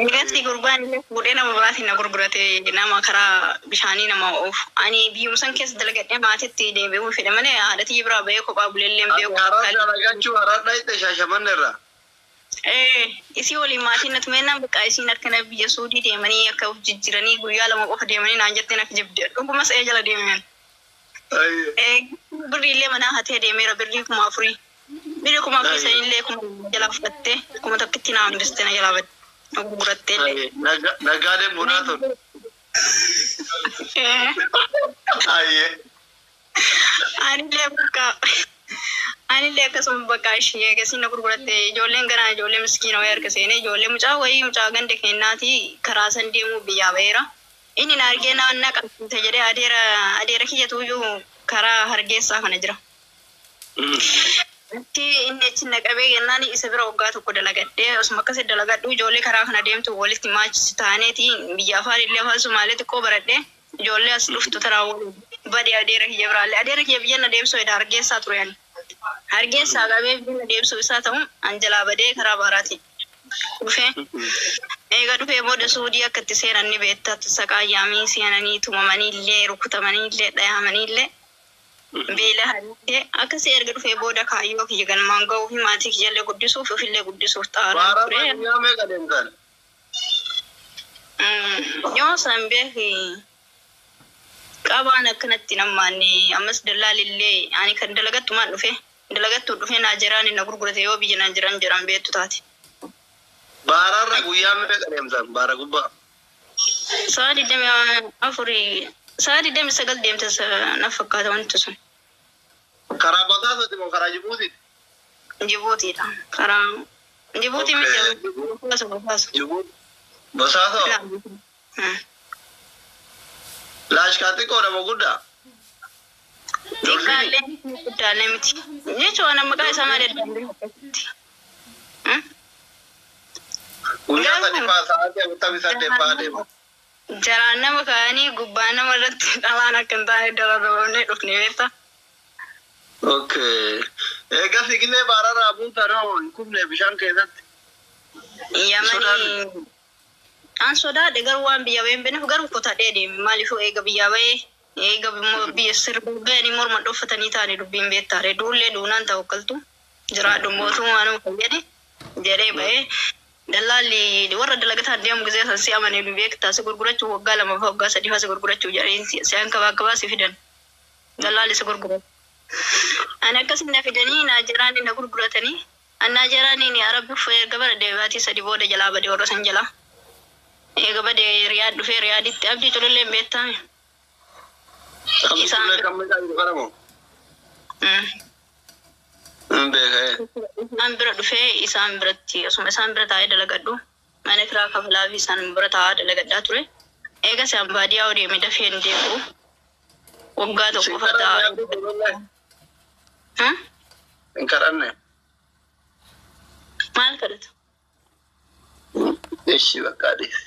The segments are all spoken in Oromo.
Eegasii gurbaan illee fuudhee nama biraatiin na gurgurate, nama karaa bishaanii nama oofu. Ani biyyuma san keessa dalagadhee maatitti deebi'uu fedhe malee haadha tiyya biraa bahee kophaa buleellee hin Ati beeku. Harar dalagachuu Harar dhayxe Shaashamanne irraa. Ee, isii waliin maatiin na tumeennaan bakka isiin akkana biyya Suudii deemanii akka of jijjiiranii guyyaa 2 qofa deemanii naan jettee na kijibde. Dhuguma se'ee jala deemeen. Ee, birriillee manaa hatee deemeera, birrii 4000. Birrii 4000 sanillee 2000 jalaa fudhattee 1000tti na hambiste, na jalaa badde. Na gurgurattee illee. Naggaadeen bunaa tun. Ee. Ayyee. Anillee bakka anillee akkasuma bakka ishee eegasii na gurguratte. Ijoolleen ganaa ijoollee miskiina wayii harka seenee, ijoollee mucaa wayii, mucaa ganda keennaati, karaa san deemuu biyyaa baheera. Inni na argee na qabsiise jedhee adeera kiyyatuyyuu karaa Hargeessaa kana jira. Achi inni achi na qabee jennaan isa bira waggaa tokko dalagadhee, osuma akkasi dalagadhu ijoollee karaa kana deemtu walitti maachisi taaneeti biyya afaan illee afaan Sumaalee xiqqoo baradhee ijoollee as dhuftu taraa waliin bade. Adeera kiyya biraallee, adeera kiyya biyya na deemsuu eda Hargeessaa ture. Ani Hargeessaa qabee biyya na deemsuu isaa ta'u an jalaa badee karaa baaraatiin dhufee. Eega dhufee booda Suudii akka itti seenan ni beekta, saqaayyaamii seenanii, tumamanii illee, rukutamanii illee, dhayaamanii illee, beelahanii akkasii. Erga dhufee booda kaayyoo kiyya galmaan ga'uu fi maatii kiyyallee guddisuuf, ofillee guddisuuf xaaraan Baararra ture. guyyaa meeqa deemtan? Yoo san beeki qabaan akkanatti nammaanne ammas dallaalillee ani kan dalagattumaan dhufe, dalagattuu dhufe, Naajeraan na gurgurate yoo biyya Naajeraan jedhan beektu taate. Baararra guyyaa meeqa deemtan? Baara gubbaa. Sa'a 24, sa'a 29 deemte na fakkaata wanti sun. Karaa Basaasoti moo karaa Jibuutiiti? Jibuutiidha. Karaa Jibuutii miti. Bosaaso, Bosaaso. Jibuuti. Bosaasoo? Laashkaa xiqqoodha moo guddaa? Xiqqaallee guddaallee miti. Jechuun maqaa isaa maal jedhama akkasitti. Guyyaa sadi faa sa'aatii 48 faa deema. Jaraan nama kaa'anii gubbaa nama irratti dhalaan akka hin taane dararramnee dhufne, beektaa? Okay. Eegas gisee baararraa buutan hoo hin kufne bishaan keessatti? Yamanii an sodaadhe, garuu waan biyya bahee hin beekneef garuu kutadhee deeme. Maaliif, eega biyyaa bahee, eega biyya sirba bahanii morma dhoffatanii taane dubbiin beektaare, duullee duunaan tawakkaltu jiraadhu mootummaa nu fayyade jedhee bahee. Dallaalli warra dalagataan deemu gisee san si amanee nu beektaa, si gurgurachuu waggaa 2 fa waggaa 3 fa si gurgurachuu jedhanii si hankabaakabaa si fidan, dallaalli si gurguratu. Ani akkasin na fidanii Naajeraanii na gurguratanii. An Naajeraaniin Arabbi erga bara baatii 3 booda jalaa bade warra san jalaa. Eega bade Riyaad dhufee, Riyaaditti Abdii Culullee hin beektaame. Isaan kan meeqaa jiru kana moo? Hin beekee. Isaan bira dhufee, isaan biratti osuma isaan bira taa'ee dalagadhu, mana kiraa kafalaa fi isaan bira taa'aa dalagadhaa ture. Eegas an baadiyyaa deeme dafee hin deebi'u. Waggaa tokko fa taa'aa. Hin kadhanne. Maal kadhatu? Ishi bakka dhiisi.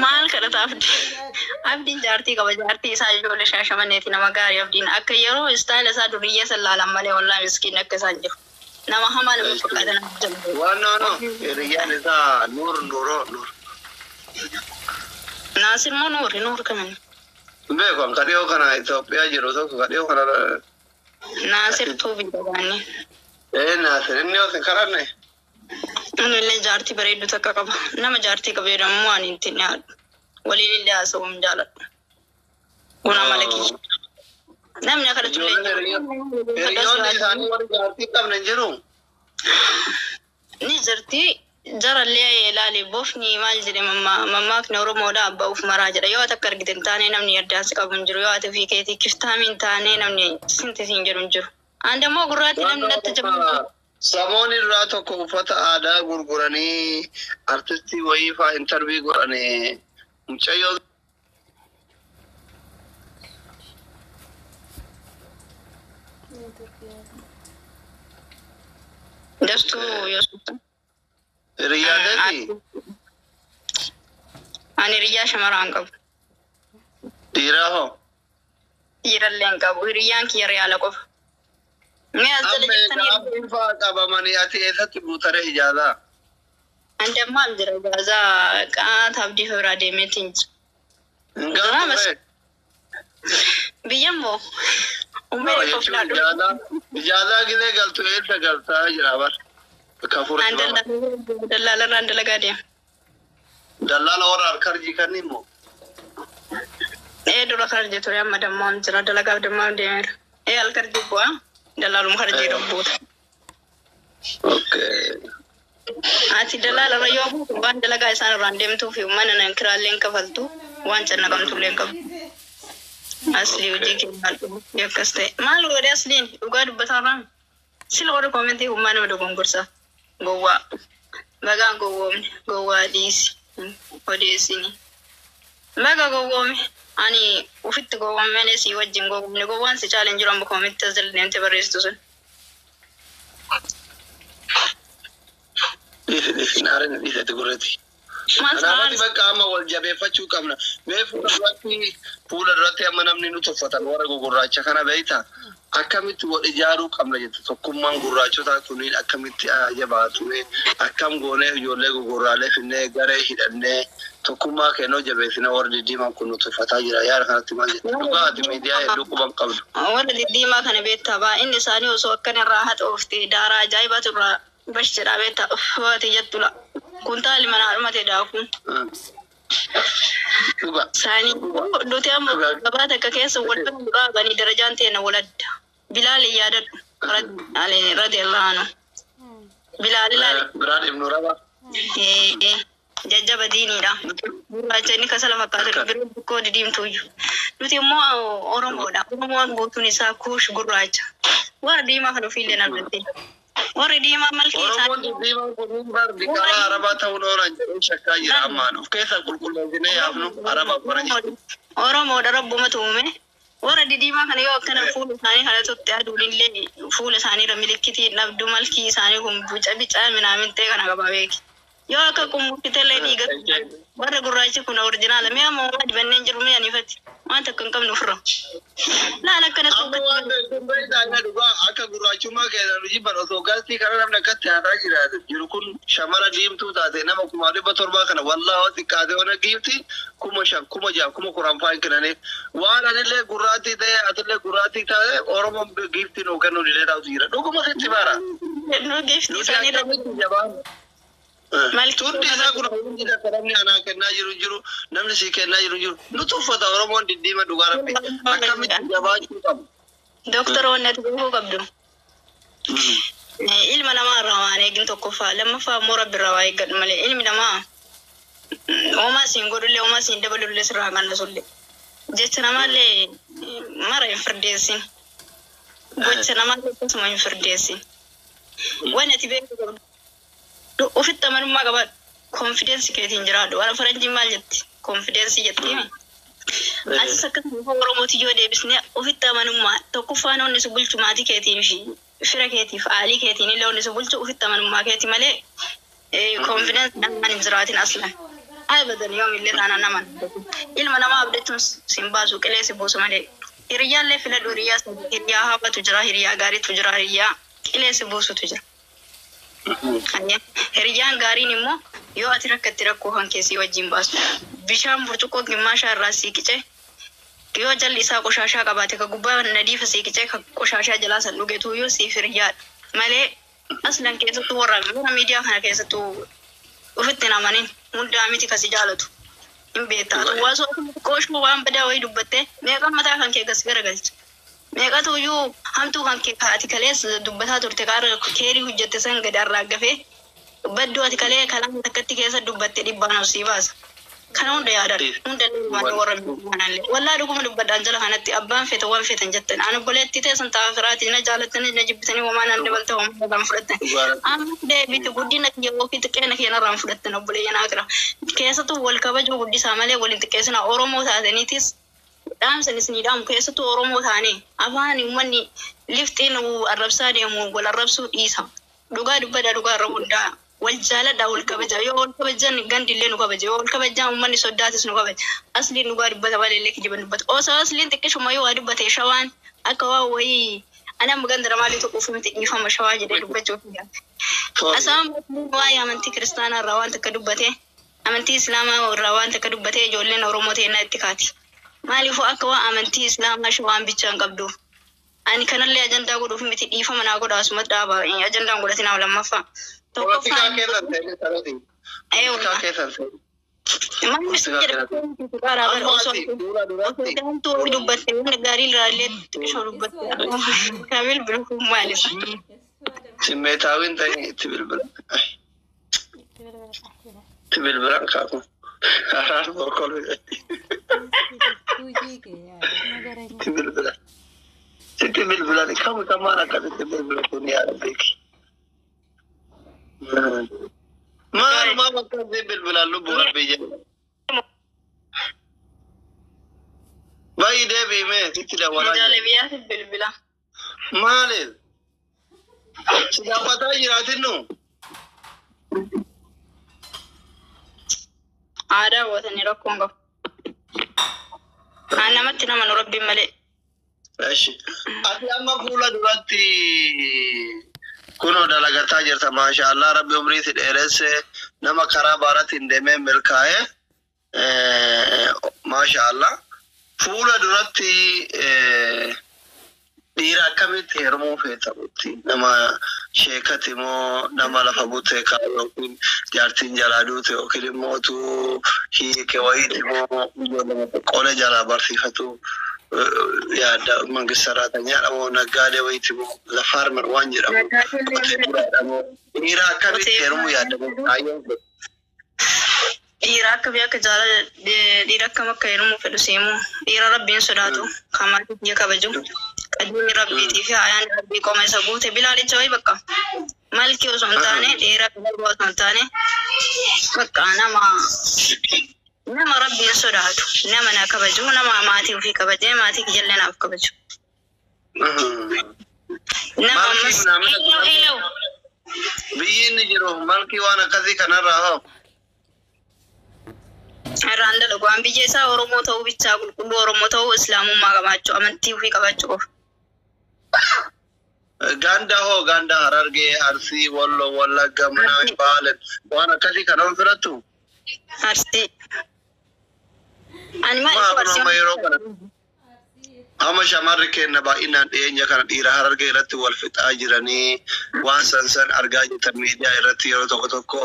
Maal kadhata Abdii? Abdiin jaartii qaba. Jaartii isaa ijoollee Shaashamanneeti, nama gaarii Abdiin. Akka yeroo istaayila isaa duriyyee san laalan malee wallaahi miskiin akka isaan jiru. Nama hamaa nama fakkaata nama jabaa. Waan no no hiriyyaan isaa Nuur, Nuuroo, Nuur. Naasir moo Nuuri? Nuur kamini? Hin beeku, an kadhiyoo kana Itoophiyaa jiru tokko kadhiyoo kana. Naasir tuubii qabaanni. Ee, Naasir inni yoo sin kadhanne. Inni illee jaartii bareedduu takka qaba. Nama jaartii qabu jedhamu ani ittiin dhiyaadhu. Waliin illee haasa'uu hin jaaladhu. Kun amala kiyya. Namni akka tullee Ijoolleen hiriyoonni isaanii warri jaartii hin qabne hin jiru. Ni jirti. Jarallee ilaali, bofni maal jedhe, mammaakni Oromoodha, abbaa uf maraa jedha. Yoo ati akka argite hin taane namni addaan si qabu hin jiru. Yoo ati ofii keetii kiftaamii hin taane namni sinti siin jedhu hin jiru. Aan dammoo gurraatti namni natti jabaatu. Samoonni duraa tokko uffata aadaa gurguranii artistii wayii faa interview godhanii mucayyoo Dastuu Yusuf. Hiriyyaa keetii? Ani hiriyyaa shamaraa hin qabu. Dhiiraa hoo? Dhiirallee hin qabu. Hiriyyaan kiyya riyaala qofa. Mee as jala Amma jettanii egaa abdiin faa qabamanii ati eessatti buutaree ijaazaa? An dammaam jira gaazaa qaata abdii biraa deemeetiin jira. Hin galtu. Biyya immoo uummanni Jechuun qoflaa ijaazaa gilee galtu eessa galtaa jira bar. Bakka An fuula dallaalarraan dalagaa deema. Dallaala warra harkarjii kan immoo. Ee dura karjii ture amma dammaam jira dalagaaf dammaam deemeera. Ee alkarjii bu'aa dallaaluma karjii dhabbuuta. Okay. Ati dallaalarra yoo buutu waan dalagaa isaan irraan deemtuu fi mana nan kiraallee hin kafaltu waan cannaqamtullee hin qabdu. Aslii hojii kee maal dhugu akkas ta'e. Maal godhe asliin dhugaa dubbataarraan sila warri koomentii hummaa nama dogongorsa. Gowwaa. Bagaan gowwoomne gowwaa dhiisi odeessini. Baga gowwoome ani ufitti gowwoome malee si wajjin gowwoomne gowwaan si caala hin jiru amma koomentii as jala deemtee barreessitu sun. Dhiisi dhiisi naareen dhiisati gurreeti. Maal Kanaafati bakka amma wal jabeeffachuu qabna. Mee fuula duratti amma namni nu tuffatan warra gugurraacha kana beektaa? Akkamitti wal ijaaruu qabna jettu tokkummaan gurraachotaa kunniin akkamitti jabaatu akkam goonee ijoollee gugurraalee finnee garee hidhannee tokkummaa kennoo jabeessina warri diddiimaan kun nu tuffataa jira yaada kanatti maal jettu dhugaa ati miidiyaa hedduu quban qabdu. Warra diddiimaa kana beektaa baay'inni isaanii osoo akkana irraa haxoofte daaraa ajaa'ibaatu irraa bash jedhaa beektaa uffaate jettula. Kuntaali manaa dhumate daakuun. Dhugaa. Isaanii nuti amma gabaa takka keessa wal bira nu dhaabanii darajaan teena waladda. Bilaal yaadadhu. Radiyallahu anhu. Bilaal ilaali. Biraan ibnu raba. Jajjaba diiniidha. Gurraacha inni kasala fakkaatu biroo xiqqoo didiimtuyyuu. Nuti immoo Oromoodha. Oromoon guutuun isaa kuush gurraacha. Warra diimaa kan ofiillee argatte. Warri diimaa malkii Oromoon isaanii. diddiimaan kun bar diqaalaa arabaa ta'uun oolan jedhee shakkaa jira ammaan of keessaa qulqulleessinee yaafnu arabaaf bara jechuudha. Oromoodha rabbumatu uume. Warra didiimaa kana yoo akkana fuula isaanii kana tutte aduun illee fuula isaanii irra milikkitii dhabdu malkii isaanii kun bica bicaa minaamin ta'e kana qaba beeki. Yoo akka qumbukkitellee dhiiga warra gurraachi kun orjinaala mi'a moomaa dibanneen jiru mi'a nifatti waan takka hin qabnu ofirra. Laal akkana Amma waan beektuun beektaa inni dhugaa akka gurraachummaa keessan hojii bara osoo galtii kana namni akkatti haasaa jiraatu jiru kun shamara diimtuu taate nama 700,000 kana wallaahi xiqqaate ona giifti 5,000 6,000 10,000 fa'aa hin kennaniif waan anillee gurraattii ta'e atillee gurraattii taate Oromoon giiftii nuu kennuu didee taa'utu jira dhuguma sitti bara. Nu giiftii Nuti isaanii irra akkamitti jabaan. Tundi isaa kun hundi akka namni anaa kennaa jiru jiru namni sii kennaa jiru jiru nu tuffata Oromoon diddiima dhugaa rabbi akkamitti jabaachuu qabu. Doktoroonni ati beekuu qabdu. Ilma namaa irraa waan eegin tokkoffaa lammaffaa immoo rabbi irraa waa eeggadhu malee ilmi namaa homaa siin godhullee homaa siin dabalullee sirraa qannasullee jecha namaallee mara hin firdeessin gocha namaallee akkasuma hin firdeessin waan ati beekuu qabdu ofitti amanummaa qabaadhu confidence keetiin jiraadhu waan faranjiin maal jetti confidence jetti. Asis akkasuma Oromooti yoo deebisne ofitti amanummaa tokkoffaan onni si bulchu maatii keetiin fi fira keetiif aalii keetiin illee onni si bulchu ofitti amanummaa keeti malee confidence namaan hin jiraatin aslan. Abadan yoomillee taanaan naman. Ilma namaa abdachuun sin baasu qilee si buusu malee. Hiriyyaallee filadhu hiriyyaa hiriyaa hafatu jira hiriyaa gaariitu jira hiriyaa qilee si buusutu jira. Hiriyyaan gaariin immoo yoo ati rakkatti rakkoo kan keessi wajjin baasu. Bishaan burcuqqoo gimmaashaa irraa sii qice yoo jalli isaa qoshaashaa qabaate ka gubbaa nadiifa sii qice ka qoshaashaa jalaa san dhugetu yoo siif hiriyyaadha. Malee aslan keessattuu warra miidiyaa kana keessattuu ofitti hin amanin hundaa miti kasi jaalatu. Hin beektaa. Waasoo qooshuu waan badaa wayii dubbattee meeqa mataa kan kee gas garagalcha. Meeqatu iyyuu hamtuu kan kee ati kalees dubbataa turte kaara keerii hojjette san gadi arraaggafee badduu ati kalee kalaama takkatti keessa dubbatte dhibbaan osii baasa. Kana hunda yaadadha. Hunda illee warra kanallee. Wallaa dhuguma dubbadhaan jala kanatti abbaan feete waan feetan jettan. Ani obboleettii teessan ta'a firaatii na jaalattanii na jibbitanii homaa naan dabalta homaa irraan fudhattan. Amma deebite guddina kiyya yookiin xiqqeena kiyya irraan fudhattan obboleeyyan akira. Keessattuu wal kabajuu guddisaa malee waliin xiqqeessina Oromoo taataniitis dhaamsan isinii dhaamu keessattuu Oromoo taane afaan uummanni lifxiin arrabsaa deemu wal arrabsuu dhiisa. Dhugaa dubbadha dhugaa irra hundaa. Wal jaaladha wal kabaja yoo wal kabajan gandillee nu kabaja yoo wal kabajan uummanni soddaatis nu kabaja asliin dhugaa dubbata malee illee kijiban dubbata osoo asliin xiqqishuma yoo waa dubbate shawaan akka waa wayii Ani amma ganda maalii tokko miti dhiifama shawaa jedhee dubbachuuf yaala. Asaan waa'ee amantii kiristaanaa irraa waan takka dubbate, amantii islaamaa irraa waan takka dubbate, ijoolleen Oromoo teennaa itti kaati. Maaliifuu akka waan amantii islaamaa shawaan bichaa hin qabdu. Ani kanallee ajandaa godhuuf miti, dhiifama naa godha, asumatti dhaaba ajandaan godhatinaa lammaffaa. Poolitikaa keessan seeni sanati. Poolitikaa keessan seeni. Maaliif jedha osoo Ammaati fuula duratti. Damtuu dubbatte waan gaarii irraa illee xiqqishoo dubbatte. Kaamil bilbiluun maaliif? Simmeetaawwiin ta'e itti bilbila. Itti bilbilan kaaku. Araan boqqolloo jedhti. Itti bilbilan. Itti bilbilan kam kamaan akkasitti bilbila kun yaada beeki. Maalumaa bakka itti bilbilan lubbuu rabbii jedhu. Baay'ee deebi'ee mee sitti dawwalaa jira. Meeshaalee biyyaatiif bilbila. Maaliif? Si gaafataa jiraatin nu? Aadaa hawwatanii rakkoon qabu. Aan namatti nama nu rabbiin malee. Eshi. Ati amma fuula duratti kunoo dalagataa jirta, maashaallah, rabbi umrii si dheeresse, nama karaa baaratiin deemee milkaa'e, maashaallah. Fuula duratti dhiira akkamitti heerumuu feetamutti, nama sheekati moo nama lafa butee kaa yookiin jaartiin jalaa duute yookiin immoo hiike wayiiti moo ijoollee qola jalaa barsiifatu yaada mangist saraatanyaadha moo naggaadee wayiiti moo the farmer waan jedhamu qotee bulaadha moo dhiira akkamitti heerumuu yaadda kaayyoon kee? Dhiira akka biyya akka jaalala, dhiira akkam akka heerumuu fedhu seemuu, dhiira rabbiin sodaatu, kan maatii biyya kabaju, qajeelli rabbiitii fi ayaan rabbii qoma isa guute bilaalicha wayi bakka malkii osoo hin taane, dhiira qalbii osoo hin taane, bakka nama rabbiin sodaatu, nama na kabaju, nama maatii ofii kabajee maatii kiyyallee naaf kabaju. Nama Malkii ammas naamna Hello, hello. Biyyi inni jiru malkii waan akkasii kanarraa hoo? Irraan dalagu waan biyya isaa Oromoo ta'uu bichaa, qulqulluu Oromoo ta'uu, islaamummaa qabaachuu, amantii ofii qabaachuu qofa. Ganda hoo, ganda Harargee, Arsii, Wallo, Wallagga, Manaa, Baale waan akkasii kana hin filattu? Arsii. Ani maal Maa kun Arsii amma yeroo kana amma shamarri keenya baay'inaan dhiyeenya kana dhiira Harargee irratti wal fixaa jiranii waan san san argaa jirtan miidiyaa irratti yeroo tokko tokko.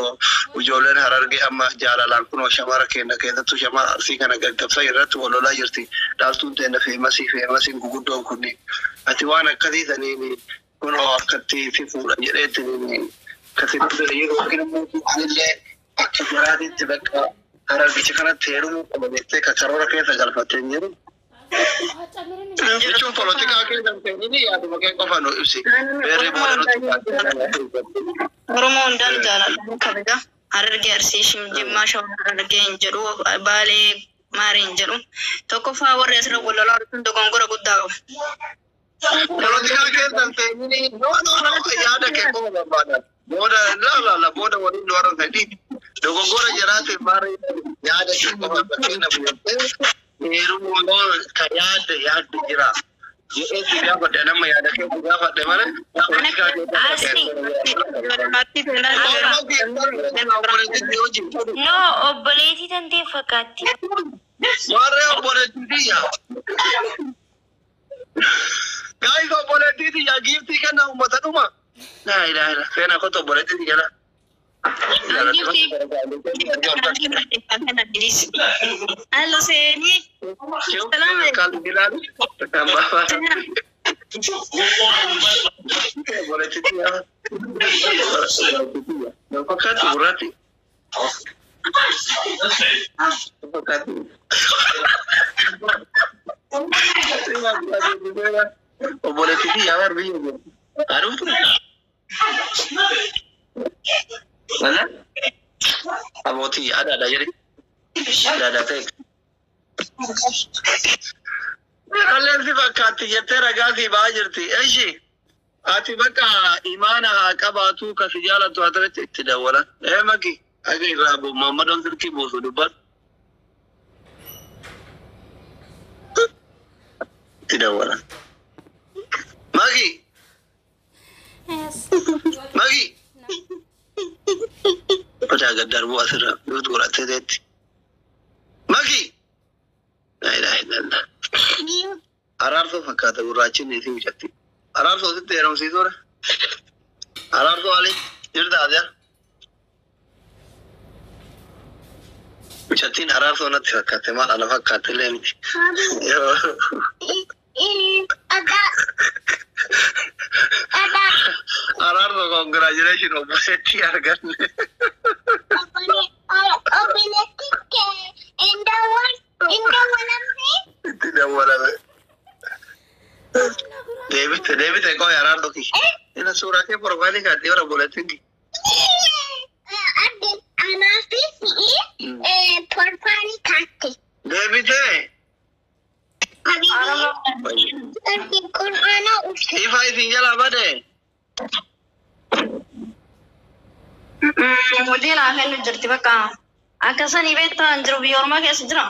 Ijoolleen Harargee amma jaalalaan kunoo shamara keenya keessattuu shamara Arsii kana gaggabsan irratti wal lolaa jirti. Dhaaltuun teenya feemasii feemasiin guguddoon kunni. Ati waan akkasii saniin kunoo akkatti si fuudha jedheetti akkasitti yookiin immoo anillee akka jiraatitti bakka Harargicha kanatti heerumuu qaba jettee ka karoora keessa galfattee hin jiru. Hin jiru. Jechuun poolitikaa keessa hin seenini, yaaduma kee qofa nu ibsi. Beerri booda nutti. Oromoo hundaan jaaladha kabaja. Harargee, Arsii, Jimmaa, Shawaa, Harargee hin jedhu, Baalee, Maarii hin jedhu. Tokkoffaa warri asirra wal lolaa jiran dogongora guddaa qabu. Poolitikaa keessa hin seenini, no, no, no, yaada kee qofa barbaadan. Booda la la la booda waliin warra fedhii. Dogoggora jiraate maara yaada kee qofa fakkeenya fudhattee heerumuu yoo ka yaadde yaadde jira. Jedhee si gaafadhe, nama yaada kee si gaafadhe malee poolitikaa keessa Asli. Paartii seenaa No, obboleettii tantee fakkaatti. Warree obboleettii tiyya. Guys, obboleettii tiyya giiftii kenna uummata dhuma. Laa ilaaha illa. Seenaa kottu obboleettii tiyya laa. Allo seenii. Salaam alaikum. Obboleettii tiyya. Fakkaatti gurraatti. Fakkaatti. Obboleettii tiyya war biyya jiru. Aduutu. Wala? Abbootii adaadha jedhi. Adaadha ta'e. Qalleen si fakkaatti jettee ragaa si ba'aa jirti. Eshi ati bakka imaana haa qabaatu kasi jaalattu haa ta'etti itti dawwalan. Ee maki aga irraa Muhammadoon silkii buusu dubbadhu. Itti dawwalan. Maki. Maki. Odaa gad darbuu asirra nuti godhattee teetti. Maki. Laa ilaaha illallah. Araarsoo fakkaata gurraachinni isii mucatti. Araarsoo sitti heerumsiisuudha. Araarsoo Ali jirta asiya. Mucattiin araarsoo natti fakkaatte, maal ana fakkaatte illee miti. Araarsoo, congratulation, obboleettii arganne. Obboleettiin kee hin dawwalamne. Itti dawwalame. Deebite deebite qoy araarsoo kiyya. Ina suuraa kee profile kaatti yoo obboleettiin kiyya. Adde anaa fi si'i profile kaatte. Deebite. Habibi, qur'aana uffise. Ifa isin jalaa bade. Hojii naa kennu jirti bakka. Akka sanii beektaa hin jiru, biyya ormaa keessa jira.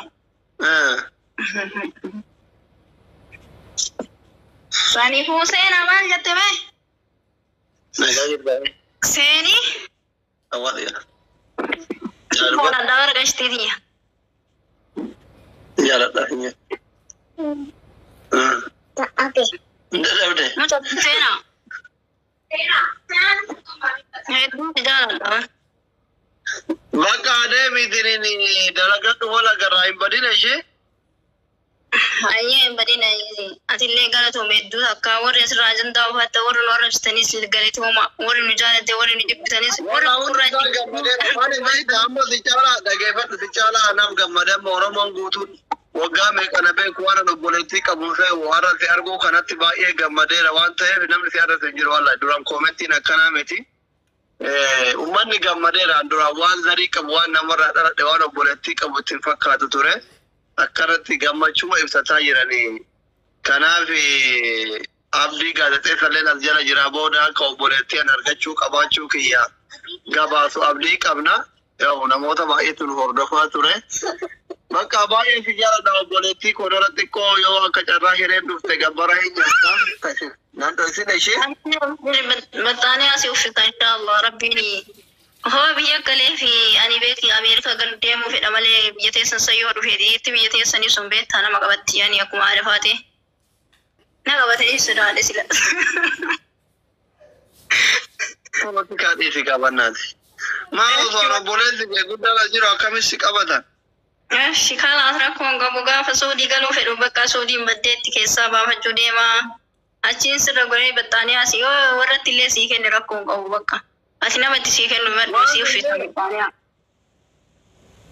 Saniifuu seenaa maal jette mee? Nagaa jirta. Seenii Awwaal. fuudhan dabara gashtiitiya. Jaaladha. Abe. Dadhabde. Mucaa seenaa. Hedduu jaaladha. Bakka adeemiitiin dalagadhu, wal agarraa, hin badin ishee. Ayyee, hin badin, atillee galatoome hedduu takka. Warri asirraa ajandaa ufatta, warri nu arrabsitanis galatooma, warri nu jaalatte, warri nu jibbitanis, warri gurraachi. Ani beekta, amma si caalaa dhageeffadhu, si caalaa anaaf gammadee. Amma Oromoon guutuun waggaa meeqa na beeku, waan ani obboleettii qabu fe'u har'a si arguu kanatti baay'ee gammadeera waan ta'eef, namni si arrabse hin jiru wallahi. Duraan commentiin akkanaa miti. Uummanni gammadeera. Duraan waan zarii qabu, waan namarraa dhaladhe, waan obboleettii qabu ittiin fakkaatu ture. Akkanatti gammachuma ibsataa jiranii. Kanaaf abdii gaazexeessalleen as jala jira, booda akka obboleettii an argachuu qabaachuu kiyya gabaasu abdii qabna. Yoo namoota baay'eetu nu hordofaa ture. Bakka baay'ee si jaaladha obboleettii koo, dara xiqqoo yoo akka carraa hireen dhufte gabbara hin nyaata. Nan dho'isin ishee. Maxxanee asii uffisa inshaallah rabbiin. Hoo biyya galee fi ani beeki Ameerikaa galu deemuu fedha malee, biyya teessan san yoo dhufe dhiirti biyya teessanii sun beektaa nama qabatti, ani akkuma haadha faate. Na qabatanii sodaadhe sila. Poolitikaa dhiisi qabannaati. Maa osoo obboleessi kee guddaan as jiru akkamitti si qabatan? Eshi kalaas, rakkoon qabu. Gaafa Suudii galuu fedhu bakka Suudiin baddeetti keessaa baafachuu deema. Achiin sirra goree baxxaanii asii yoo warratti illee sii kenne rakkoon qabu bakka. Ati namatti sii kennu maddu sii uffisa baxxaanii.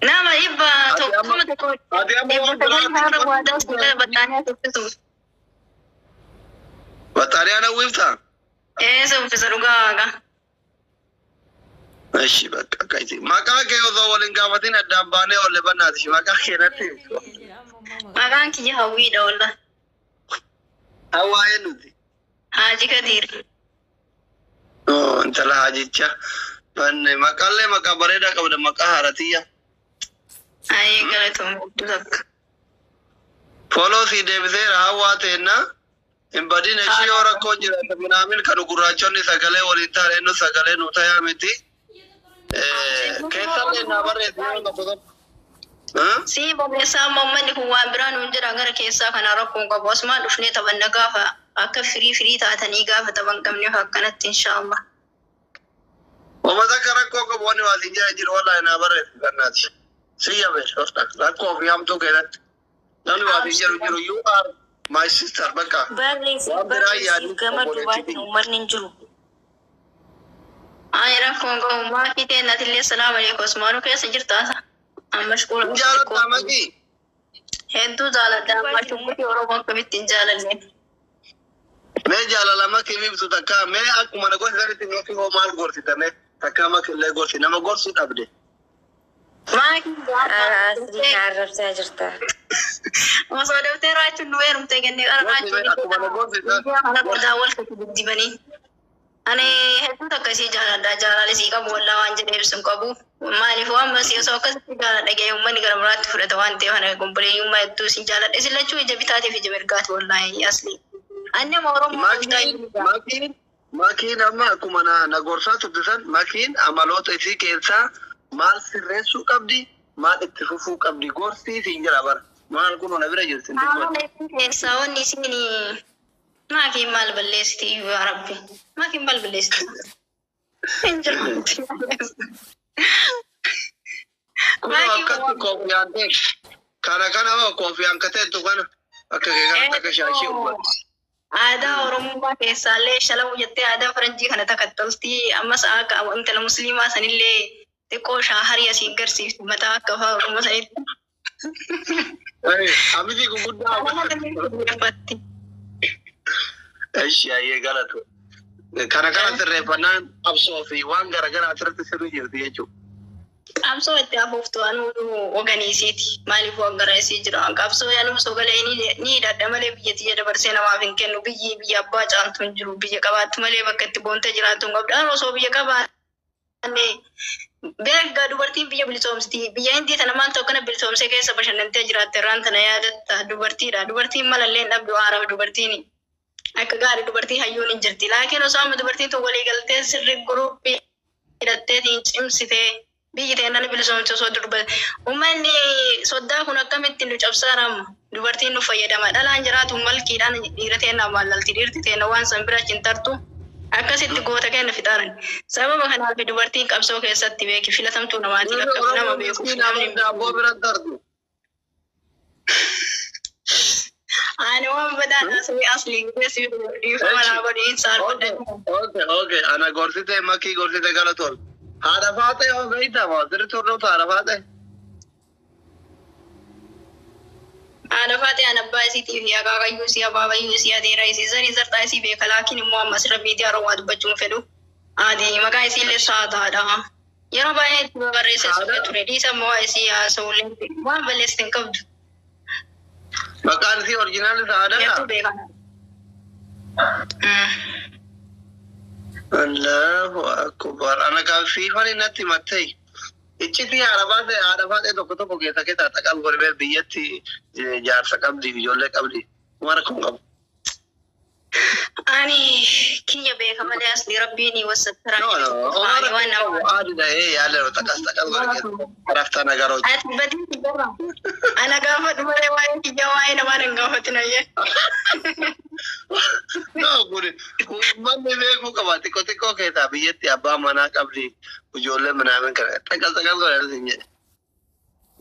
Nama dhibba tokko kuma tokko Ati amma dhibba waan sagal biraatti har'a waadaa sii gala baxxaanii as uffisu. Baxxaanii uwwiftaa? Eessa uffisa dhugaa waaqa. Eshi bakka akkasi. Maqaa kee osoo waliin gaafatin addaan baanee olle bannaati. Maqaa kee natti himi. Maqaan kiyya Hawwiidha walla. Hawwaa eenyuti? Haaji Kadiir. Oh, intala haajicha. Banne maqaallee maqaa bareedaa qabda, maqaa haaratiyya. Ayee, galatoom hedduu takka. Follow si deebiseera hawwaa teenna. Hin badin ishii, yoo rakkoon jiraate minaamin kan gurraachonni sagalee waliin taane inni sagalee nu tayaa miti. Keessallee naa barreessi yoo tokko tokko. Si barreessaa, amma uummanni kun waan biraa nuun jira, gara keessaa kana rakkoon qabu. Asumaan dhufnee taphanna gaafa akka firii firii taatanii gaafa taphan qabneef akkanatti inshaallah. Uummata akka rakkoo qabu wanni waa siin jira jiru wallaahi naa barreessi gannaati. Si yabe rakkoo fi hamtuu keessatti. Namni waa siin jiru jiru, you are my sister bakka. Barreessiif Waan biraa barreessiif yaadni gama obboleettii duubaatiin kiyya. uummanni hin jiru. Ani rakkoon qabu, maafii ta'e natillee salaam aleekum, asumaanuu keessa jirtaasa. Amma shukuula. Hin jaalattaa maqii? Hedduu jaaladha, amma shukkutii Oromoo akkamitti hin jaalanne. Mee jaalala makii ibsu takka, mee akkuma na gorsi sanitti makii hoo maal gorsita, mee takka makillee gorsi, nama gorsuu dhabde. Maakii Asii na arrabsaa jirta. Osoo daftee raachuun nu heerumte kennee qara Gorsi akkuma na gorsi raachuun kana qodaa wal katti diddibanii. Ani hedduu takka isii jaaladha, jaalala isii qabu wallaa waan jedhee ibsu hin qabu. Maaliif waan masii osoo akkasitti jaaladha ga'ee uummanni gara biraatti fudhata waan ta'eef, ana gomboleeyyummaa hedduu isin jaaladha. Isin lachuu ija bitaatiif ija mirgaati wallaahi asli. Ani nama Oromoo Makiin makiin Makiin amma akkuma na gorsaa turte san, makiin amaloota isii keessaa maal sirreessuu qabdi, maal itti fufuu qabdi, gorsii siin jira bara. Maal kun na bira jirti, hin dubbatu. Keessaa wanni isin maakiin maal balleessiti, yaa Rabbi? Maakiin maal balleessiti? Hin jiru. Kun akkatti koofiyaan ta'e. Kana hoo koofiyaan kateettu kana akka kee kanatti akka shaashii uffatu. Aadaa Oromummaa keessaallee shalamu jettee aadaa faranjii kana takattoltii, ammas akka intala musliimaa sanillee xiqqoo shaaharii asii garsiifti mataa akka afaan Oromoo sanitti. Amiti guguddaa. Uffatti. Eshi, ayyee, galatu. Kana sirreeffannaan qabsoo fi waan garaagaraa asirratti sirrii jirti jechuudha. Qabsoo itti afuuftu anuu oganiisiiti. Maaliif waan gara isii jira? Qabsoo anuu sogalee ni hidhadha malee biyya tiyya dabarsee namaaf hin kennu. Biyyi biyya abbaa caaltu hin jiru. Biyya qabaattu malee bakka itti boontee jiraattu hin qabdu. Anuu osoo biyya qabaanne beekgaa, dubartiin biyya bilisoomsiti. Biyya Hindii tana maaltu akkana bilisoomsee keessa bashannantee jiraatte? Irraan tana yaadatta, dubartiidha. Dubartiin malallee hin dhabdu haaraaf dubartiin. Akka gaarii dubartii hayyuun hin jirti. Laakiin osoo amma dubartiin tun walii galtee sirri guruppii hidhatteetiin cimsitee biyyi teenna bilisoomte, osoo durba uummanni soddaa kun akkamitti nu cabsaara? Amma dubartiin nu fayyadama, dhalaan jiraatu malkiidhaan dhiira teenna maallalti, dhiirti teenna waan san bira hin tartu, akkasitti goota kenna fixaaran. Sababa kanaaf dubartiin qabsoo keessatti beeki filatamtuu namaati, akka nama beekuuf namni. Daabboo bira tartu. Ani waan badaan asli asli geessi, dhiifama naa godhiin saalfadha. Okay. Ana gorsite, makii gorsite, galatoon. Haadha faatee hoo beektaa moo sirriitti hordoftu haadha faatee? Haadha faatee an abbaa isiitii fi akaakayyuu isii, abaabayyuu isii, adeera isii, zarii zarxaa isii beeka. Laakiin immoo amma asirra miidiyaa Oromoo dubbachuun fedhu. Adi maqaa isii illee saataadha. Yeroo baay'ee itti barreessee suphee ture. Dhiisa, immoo isii haasa'ullee waan balleessite hin qabdu. Maqaan isii original saadaadha? Hedduu beeka. Allahu akbar. Ana kan siifani natti mattee. Iccitii haadha faatee tokko tokko keessa keessa xaqal godhee biyyatti jaarsa qabdi, ijoollee qabdi. Mara kun qabu. Ani kiyya beeka malee, asli rabbiin wasattara. No. Ani waan nama. Aadida yaala xaqas xaqal godhe keessa. Rafta nagarooti. Ati badii jira. Ana gaafadhu malee waa'ee kiyya waa'ee namaa hin gaafatin ayyee. No, kun uummanni beekuu qaba. Xiqqoo xiqqoo keessaa biyyatti abbaa manaa qabdi. Ijoollee manaa kana xaqas xaqal godhe sin jedhe.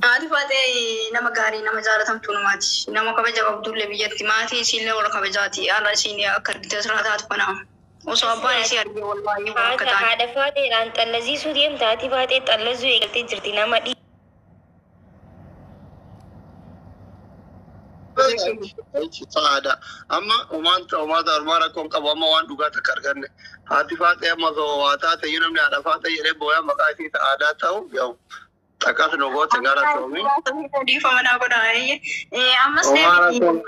Haati faatee nama gaarii, nama jaalatamtuu namaati. Nama kabaja qabdullee biyyatti, maatii isiillee warra kabajaati. Haala isiin akka argite asirraa taatu kana. Osoo abbaan isii argee, wallaahi waan akka Haadha ta'an. Haadha faateedhaan xallaziisuu deemta. Haati faatee xallazuu eegaltee jirti nama dhii. Saada. Amma umaanta umaata ormaa rakkoon qabu, amma waan dhugaa takka arganne. Haati faatee amma osoo waa taate iyyuu, namni haadha faatee jedhee booyaa maqaa isii aadaa ta'u yaa'u. Takkas nu goote, gara toomi. Dhiifama naa godhaa. Ammas Homaa rakkoon.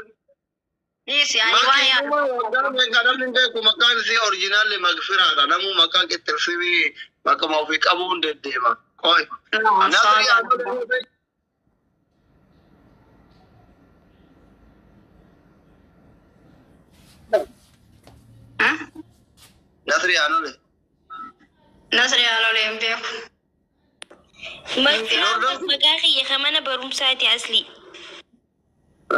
Dhiisi, ani waan yaadu. Namni hin beeku, maqaan isii original Magfiraadha. Namuu maqaan qixxirsimii maqama ofii qabuun deddeema. Qoy. Namni yaadu. Nasri Aanole. Nasri Aanole hin beeku. Magfiraan maqaa kiyya kan mana barumsaati, asli.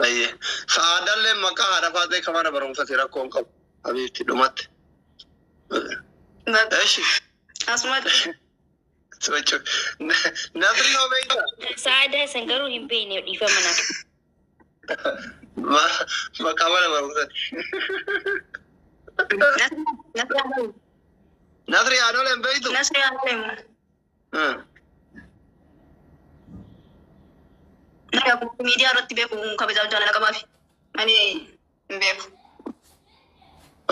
Ayyee. Saadallee maqaa haadha faatee kan mana barumsaati, rakkoon qabu. Abiitti dhumatti. Eshi. Asumatti. Nasri hoo beektaa? Sa'aadaa san garuu hin beekne, dhiifama naaf. Maqaa mana barumsaati. Nasri Aanole. Nasri Aanole hin beektu? Nasri Aanole immoo. Miidiyaa irratti beeku, kabajaaf jaalala qabaafi. Ani hin beeku.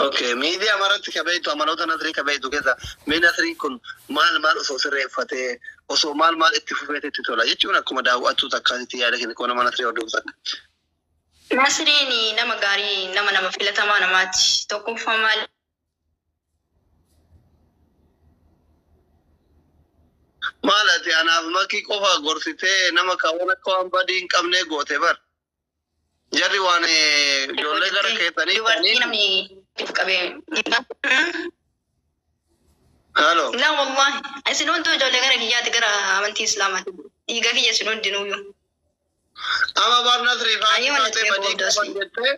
Okay, miidiyaa maratti ka beektu, amaloota Nasrii ka beektu keessa mee Nasriin kun maal maal osoo sirreeffatee, osoo maal maal itti fufeete itti tola jechuun, akkuma daawwattuu takkaatitti yaada kenne, kun nama Nasrii hordofu takka. Nasriin nama gaarii, nama filatamaa namaati. Tokkoffaa maal Maal ati anaaf makii qofa gorsitee nama kaawwan akka waan badii hin qabnee goote bar. Jarri waan ijoollee gara keessanii Dubartii namni if qabee. Halo. Laa wallahi isin hunduu ijoollee gara kiyyaati gara amantii islaamaati. Dhiiga kiyya isin hundinuyyuu. Amma bar Nasrii Ayyee faati walitti taatee badii boodas. qaban jettee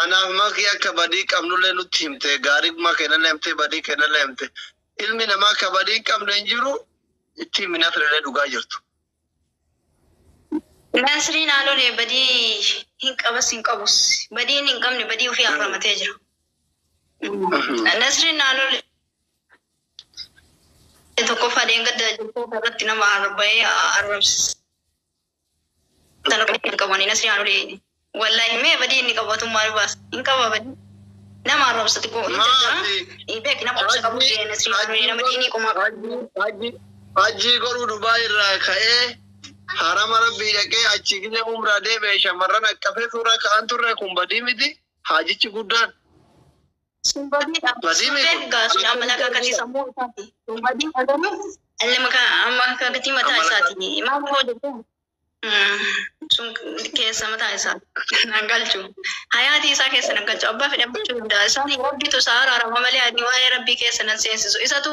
anaaf makii akka badii qabnullee nutti himte, gaarii kennallee himte, badii kennallee himte. Ilmi namaa akka badii hin qabne hin jiru, itti himi Nasriilee dhugaa jirtu. Nasriin haalolee badii hin qabas hin qabus. Badiin hin qabne badii ofii harramatee jira. Nasriin haalolee tokkoffaa deengada jirtoota irratti nama arba'ee arrabsiisa. Sana hin qabani Nasriin haalolee wallahi mee badii inni qabatu maal baasa? Hin qaba badii. Nama arrabsa xiqqoo hin jajjaa. Maati Beek nama arrabsa qabu jee Nasriin haalolee nama diinii qomaa qabu. Hajjii godhuu Dubaay irraa ka'ee harama rabbii dhaqee achi gizee umraa deebi'e shamarran akkafee suuraa ka'an turre, kun badii miti haajichi guddaan. Sun badiidha. Badii Sun miti. beekaa sun amala kakkatii sammuu isaati. Sun badii dhaganii amma kakkatii mataa Amala isaati. Maal hojjetu? Sun keessa mataa isaati. Nan galchu. Hayaatii isaa keessa nan galchu. Abbaa fedhe bulchuu danda'a. Isaan rabbitu isaa araarama malee ani waa'ee rabbii keessa nan seensisu. Isatu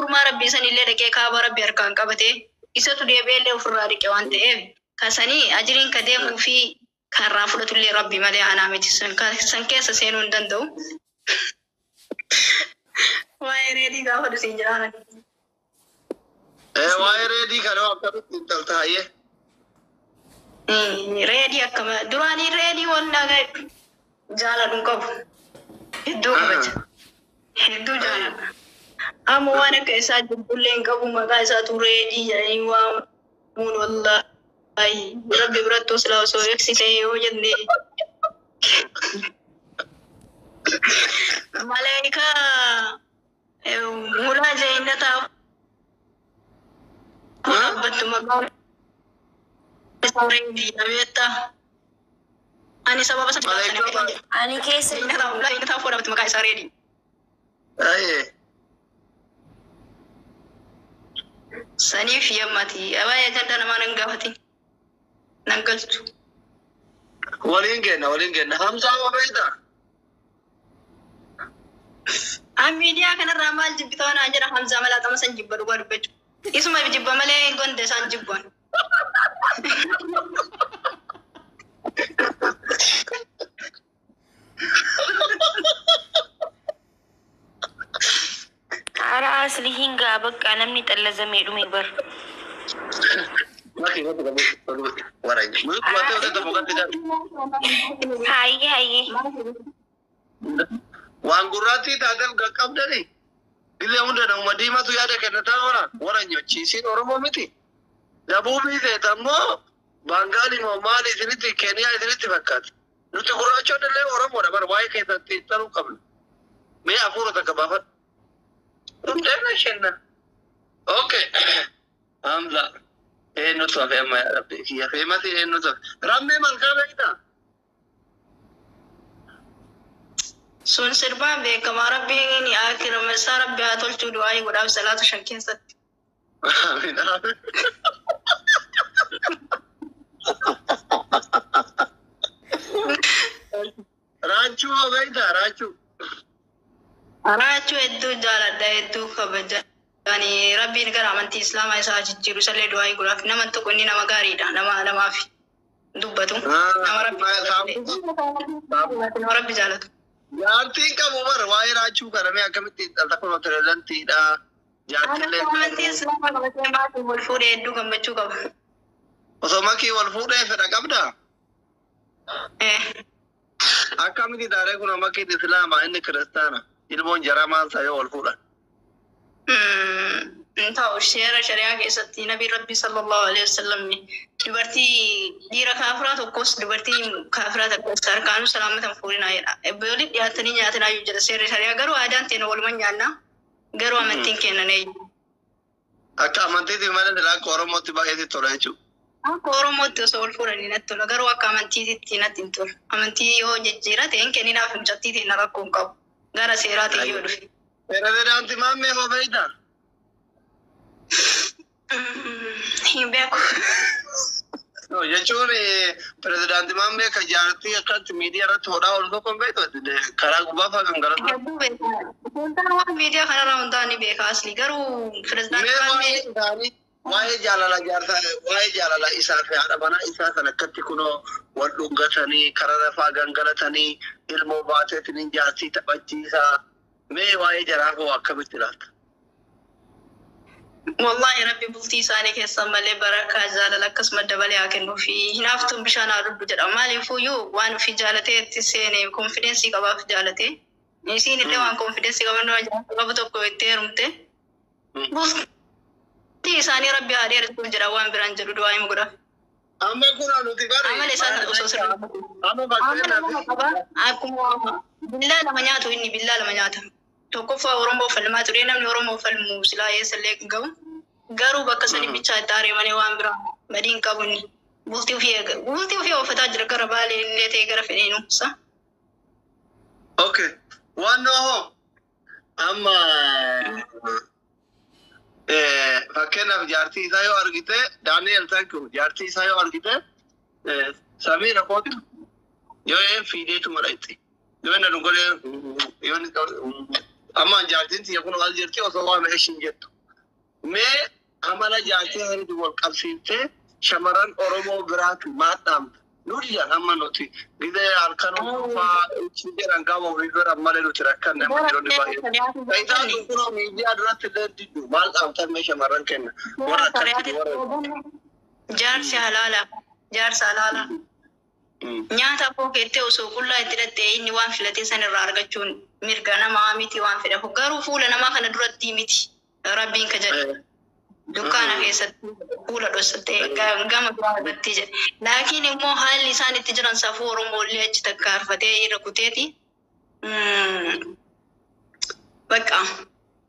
urmaa rabbii sanillee dhaqee kaaba rabbii harkaan qabatee isatu deebi'ee illee ofirraa dhiqe waan ta'eef kasanii ajiriin ka deemuu fi karraa fudhatullee rabbi malee anaa miti. San keessa seenuu hin danda'u. Waa'ee reedii gaafa dhusin jiraan. Waa'ee reedii kana akkamitti intalta hayyee? Reedii akkama duraanii reedii wallaa jaaladhu qabu. Hedduu kabaja. Hedduu jaaladha. Amma waan akka isaa jibbullee hin qabu, maqaa isaatu reedii jedhanii waamuun wallaahi rabbi biratti silaa osoo eegsisee yoo jenne malaayikaa mulaa jeennataa dhaabbattu maqaan isaa reedii dhabeetta. Ani sababa sana Malaayikaa Ani keessa jeennataa fuudhamtu maqaa isaa reedii. Ayyee. Saniif yammati. Waa'ee ganda namaa nan gaafatin. Nan galchu. Waliin kenna, waliin kenna. Hamzaa hoo beektaa? An miidiyaa kanarraa maal jibbitaa naan jedha, Hamzaa malaaxama san jibba dhugaa dubbachuu. Isuma jibba malee gonda isaan jibban. Hara asli hingaa bakka namni xallazamee dhume bar. Maki maki maki waranya. Maki maki maki. Hayyee hayyee. Waan gurraattii taateef qaqqabdanii. Illee hunda nama diimatu yaada kennataa oola. Waranyochiisiin Oromoo miti. Dabuubii feeta ammoo Baangaalii moo maali isinitti Keeniyaa isinitti fakkaata. Nuti gurraachonni illee Oromoodha bara waa'ee keessatti xiinxaluu qabna. Mee hafuura takka baafadhu. Dhufteena kenna. Okay. Hamza. Eenyutu hafe amma yaa Rabbi? Kiyya feemati eenyutu hafe? Rammee malkaa beektaa? Sun sirbaan beekamaa, rabbiin akirama isaa rabbi haa tolchuu, du'aa godhaaf salaata shan keessatti. Amiin amiin. Raachuu hoo beektaa? Raachuu. Raachuu hedduu jaaladha, hedduu kabaja. Ani rabbiin gara amantii islaamaa isaa jijjiiru isallee du'aa godhaaf, nama tokko inni nama gaariidha, nama namaaf dubbatu, nama rabbi jaalatu, nama rabbi jaalatu. Jaartiin qabu bara waa'ee raachuu kana mee akkamitti dhalta kun pirezidantiidha. Jaartillee Amantii islaamaa qabatee maatiin wal fuudhee hedduu gammachuu qaba. Osoo makii wal fuudhee fedha qabdaa? Eh. Akkamitti taaree kun makiin islaamaa inni kiristaana ilmoon jaraa maal ta'a yoo wal fuudhan? Hin ta'u, seera shari'aa keessatti nabi rabbi sallallahu alaihi wasallam dubartii dhiira kaafiraa tokkos dubartii kaafiraa tokkos harkaanuu salaamatan fuudhinaa jedha. Walitti dhiyaatanii nyaatinaa iyyuu jedha seerri shari'aa, garuu aadaan teenya waluman nyaanna, garuu amantiin keenya ne. Akka amantiitti malee silaa akka Oromootti baay'ee tola jechuudha. Akka Oromootti osoo wal fuudhanii natti tola, garuu akka amantiitti natti hin tolu. Amantii yoo jijjiirate hin kenninaaf mucattii teenya, rakkoo hin qabu. Gara seeraatiin yoo dhufe. Pirezidaanti Maammee hoo beektaa? Hin beeku. No, jechuun pirezidaantii Maammee kan jaartii akkatti miidiyaa irratti hodhaa oolu tokko hin beektu karaa gubbaa fa'aa kan gara Hedduu beekaa. Wantaan waan miidiyaa kanarraa hundaa ni beeka asli garuu pirezidaantii Mee Maammee waa'ee isaanii waa'ee jaalala jaarsaa waa'ee jaalala isaa fi haadha manaa isaa sana akkatti kunoo wal dhungatanii karaa lafaa gangalatanii ilmoo baateetiin jaartii taphachiisaa mee waa'ee jaraa koo akkamitti ilaalta? Wallahi rabbi bultii isaanii keessan malee barakaa jaalala akkasuma dabalee haa kennuu fi hinaaftuun bishaan haa dhugdu jedha. Maaliifuyyuu waan ofii jaalatee itti seene konfidensii qabaaf jaalatee. Isiin illee waan konfidensii qaban qabu tokko itti heerumte. Bultii isaanii rabbi haa dheeratuuf jedha waan biraan jedhu du'aa hima godha. Amma kun nuti bari. Amala isaa osoo sirrii. Amma Amala nama qaba. fakkeenyaaf Akkuma billaa lama nyaatu inni billaa lama nyaata. Tokkoffaa Oromoo falmaa ture namni Oromoo falmu silaa eessallee hin gahu. Garuu bakka sani bichaa itti areemanii waan biraa badii hin qabu inni. Bultii ofii eega. Bultii ofii oofataa jira gara baalee illee ta'e gara fedheenu. Sa? Okay. Waan hoo amma fakkeenyaaf jaartii isaa yoo argite Daani'el thank you jaartii isaa yoo argite Samiira kootu yoo een fiideetuma dhaqxe yoo inni dhugolee yoo inni amma jaartiin tiyya kun as jirti osoo waa meeshin hin jettu mee amala jaartii sanitti wal qabsiiftee shamarran Oromoo biraatu maal dhaamta? Nuti jedhan amma nuti gizee halkan faa ichi jedhan gama ofii bira malee nuti rakkanne amma yeroonni baay'ee. Isaan kun kunoo miidiyaa duratti illee diddu maal dhaamtan mee shamarran kenna warra akkatti warra. Jaarsi halaala. Jaarsa halaala. Nyaata koo keettee osoo qullaa itti hidhattee inni waan filatee san irraa argachuun mirga namaa miti waan fedhafu. Garuu fuula namaa kana duratti miti. Rabbiin ka jedhe. Dukkaana keessatti fuula dhoksattee gama biraa irratti jedhe. Laakiin immoo haalli isaan itti jiran safuu Oromoo illee achi takkaarfatee irra kuteeti. Bakka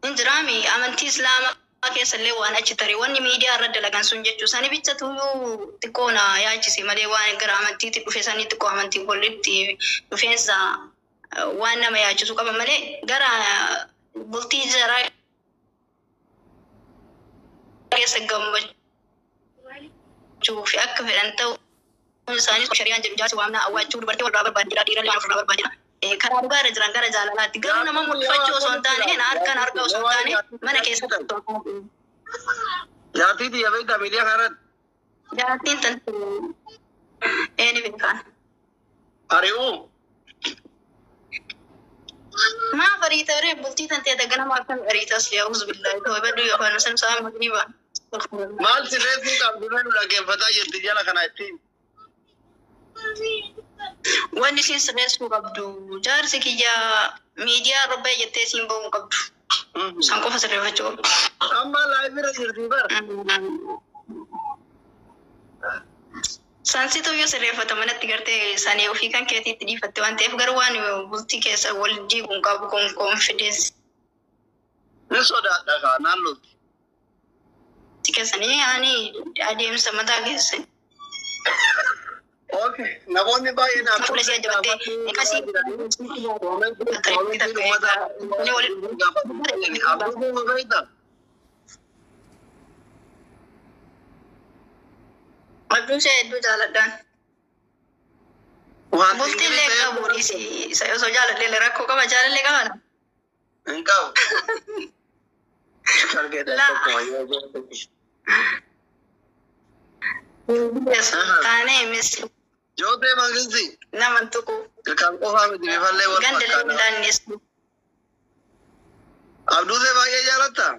hin jiraami amantii Islaamaa keessa illee waan achi tare wanni miidiyaa irra dalagan sun jechuu sani bicha tuyyuu xiqqoo na yaachise malee waan gara amantiitti dhufe sanii xiqqoo amantii walitti dhufeensa waan nama yaachisu qaba malee gara bultii jaraa keessa gammachuu fi akka fedhan ta'u isaanii shari'aan jedhu jaarsi waamnaa awwaachuu dubartii walirraa barbaadira dhiira illee waan ofirraa barbaadira. Karaa dhugaa irra jiran gara jaalalaatti garuu nama mul'ifachuu osoo hin taane harkaan harka osoo hin taane mana keessatti Jaartii tiyya beektaa miidiyaa kanarratti jaartiin tan eeni beekaan. ari'uu. Maaf ariita ree bultii tan ta'e ganama akkam ariitas yaa billahi ta'uu baduu yookaan san sa'a magriba. Maal sirreessuu qabdu mee nu dhaggeeffataa jirti jala kana ittiin. Wanni isiin sirreessuu qabdu jaarsi kiyya miidiyaa irra bahe jettee isiin ba'uu hin qabdu. San qofa sirreeffachuu qabdu. Amma live irra jirti bara. Sansitu iyyuu sirreeffata manatti gartee sanii ofii kan keetiitti dhiifatte waan ta'eef garuu waan bultii keessa wal diiguu hin qabu kun confidence Ni sodaadha kaa naannootti. keessanii ani adeemsa mataa keessanii. Okay. Namoonni baay'een Fuula ishee jabattee akkasii Koomentii uummata gaafatu. Beektaa? Abduu ishee hedduu jaaladhaan. Waan Bultii illee qabu dhiisi. Isa osoo jaaladhe illee rakkoo qaba jaalallee qaba. Hin qabu. Laa. Taanee mis Jootee Mangisti nama tuqu kan qofaa miti bifallee wal ganda illee fakkaata. hundaanneessu. Abduusee baay'ee jaalattaa?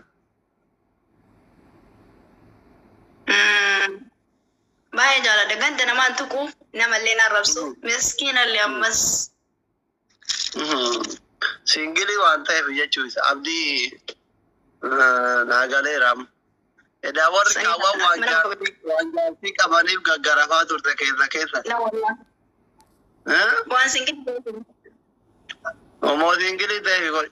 Baay'ee jaaladha. Ganda namaan tuqu namallee na arrabsu. Miskiinallee ammas. Single waan ta'eef jechuu isa abdii naagaleera. Edaa warri kaawwan waan jaartii qabaniif gaggarafaa turte keessa keessa. Waan single Omoo single ta'eef godhe.